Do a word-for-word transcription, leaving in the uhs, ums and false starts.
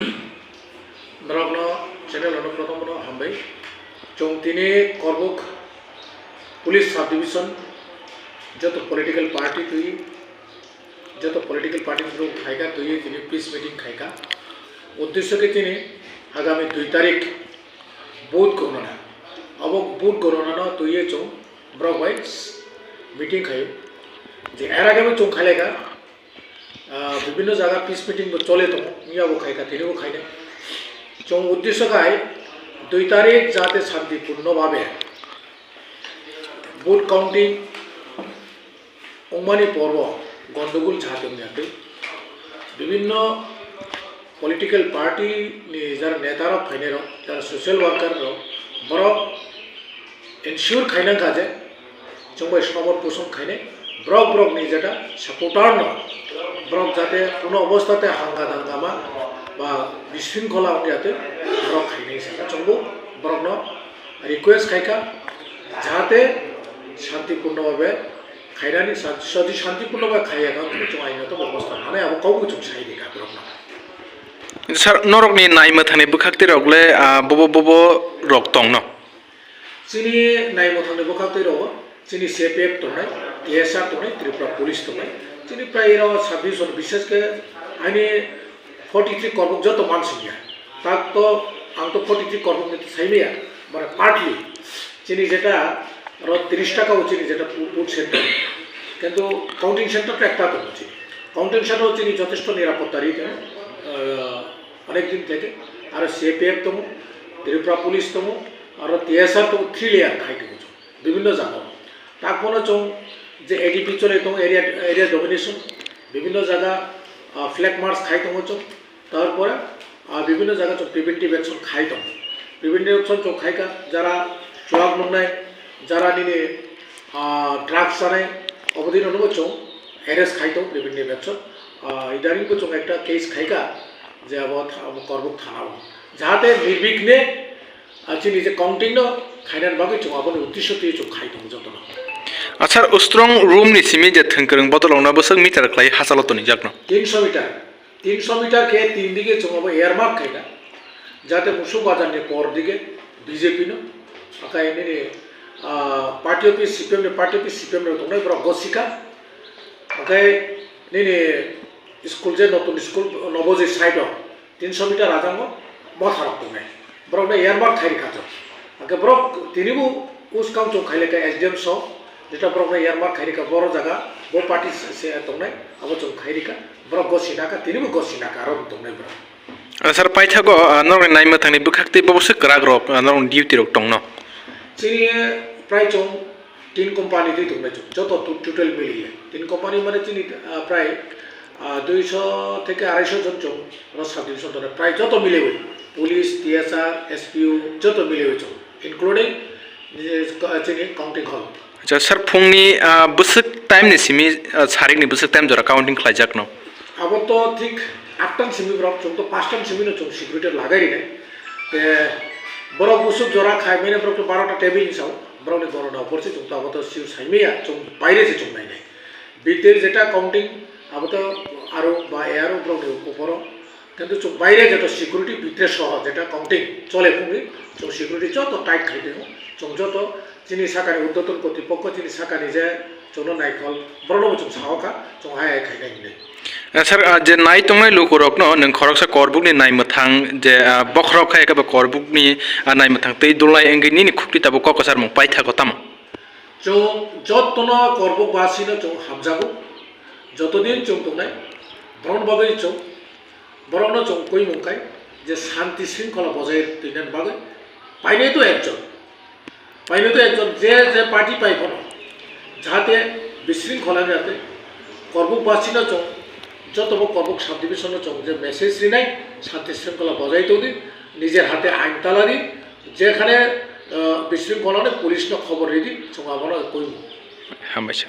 Norokno channel rokno prothom no hambai. Chwng tini Korbuk Police Subdivision joto political party twi, joto political party rok khaika twi tini peace meeting khaika. Uddesho khe tini agami dui tarik vote gonana. Abo vote gonana no twi chwng borok bai meeting khaio. Je era khe bo chwng khaileka, ah, bibhinno jaga peace meeting bo chole tongo, yabo khaika, tini bo khainai. Chwng uddesho khai dui tarik jate santipurno bhabe vote counting wngmani porbo gondogol jate wngya twi bibhinno political party ni jara neta rok phainai rok, jara social worker rok, borok ensure khainang kha je chwng bai somor kusum khainai, borok borok ni jeta supporter no borok jate kuno obostate hangka dangka ma ba bisringkhola wngya twi borok khainai saka chwngbo borok no request khaika jate santipurno bhabe khainani sa-, soti santipurno bhabe khaiya kha, chwng aino to bebosta manai abo kokbo chwng sai rika borok no. Sir, norokni naimwthangni bwkhaktwi rok le, ah, bobo bobo rok tongno? Chini naimwthangni bwkhaktwi rogo chini C P F tongnai, T S R tongnai, Tripura Police tongnai. Chini prai ro sub division bishesh khe ani forty three korbuk joto mansingya. Tak to ang to forty three korbuk ni sai maya, mane partly chini jeta ro tris taka o chini jeta pu-, put center. Kintu counting center to ekta tongo chini. Counting center o chini jotesto nirapotta ri tongo, ah, onek din theke. Aro C P F tongo, Tripura Police tongo, aro T S R tongo, three layer khai tongo chwng bibhinno jaga o. Takbono chwng je A D P chole tongo, area, area domination, bibhinno jaga, ah, flag march khai tongo chwng. Tarpore, ah, bibhinno jaga chwng preventive action khai tongo. Preventive action chwng khai kha, jara chuak nungnai, jara nini, ah, drugs chanai, obodino no chwng arrest khai tongo preventive action. Ah, idaring bo chwng ekta case khai kha, je abo tha-, abo Korbuk thana o. Jahate nirbighne, ah, chini je counting no khainani bagwi chwng aboni uddesho twi chwng khai tongo jotono. Achar, strong room ni simi je thwngkwrwng bodol ongna bwswk meter khlai hachalo tonijakno? Tinso meter. Tinso meter khe tin dige chwng abo earmark khaina, jate Musuk Bazar ni por dige B J P no, akai nini, ah, party office C P M ni, party office C P M rok tongnai borok gosika, akai nini school je notun school Nobojoy side o tinso meter ajango motha rok tongnai. Borok no earmark khai rikha chwng. Hake borok tini bo uskang chwng khai lekha S D M so, jeta borok no earmark khai rikha boro jaga, bo party se, se tongnai, abo chwng khai rikha. Borok gosi naka, tini bo gosi naka, aro bo tongnai borok. Ah, sir, paithago, ah, norokni naimwthangni bwkhaktwi bobo se kwrak rok, ah, norokni duty rok tongno? Chini prai chwng tin company twi tongnai chwng, joto to-, total miliye. Tin company mane chini, ah, prai, ah, duiso theke araisho jon chwng, oro sub division tongnai, prai joto miliwi, police, T S R, S P O, joto miliwi chwng, including, eh, chini counting hall. Acha, sir, phungni, ah, bwswk time ni simi, ah, sarikni bwswk time jora counting khlaijakno? Abo to thik aat tan simi borok, chwng to paanch tan simi no chwng security lagai rinai. Te borok bwswk jora khai mene borok to baro ta table ni sao, borok ni gorona upor se chwng to abo to sir sai maya, chwng baire se chwng nainai. Bitir jeta counting abo to aro ba aro borok ni uporo. Kintu chwng baire joto security bitre soho jeta counting chole phungwi chwng security joto tight khai tongo. Chwng joto chini sakani urdhotton kotipokko chini sakani je chwngno naikhol borokno bo chwng sao kha chwng hai hai khainai hinwi. Eh, sir, ah, je nai tongnai lukurokno nwng khoroksa Korbukni naimwthang je, ah, bokhorok khai eba Korbukni, ah, naimwthang tei dulnai wngwi nini khukti tabuk kok kwcharmung paithago tamo? Chwng jotono Korbuk basino chwng hamjago, jotodin chwng tongnai borokni bagwi chwng Borokno chwng kuimung khai je shanti shringkhola bojai twinani bagwi painai to ekjon, painai to ekjon je, je party pai phano jahate bishringkhola wngya tei Korbuk basino chwng joto bo Korbuk subdivision no chwng je message rinai shanti shringkhola bojai tongdi, nijer hate ain taladi, jekhane, ah, bishringkhola ni police no khobor ridi chwng abono kuimung. Hambai sir.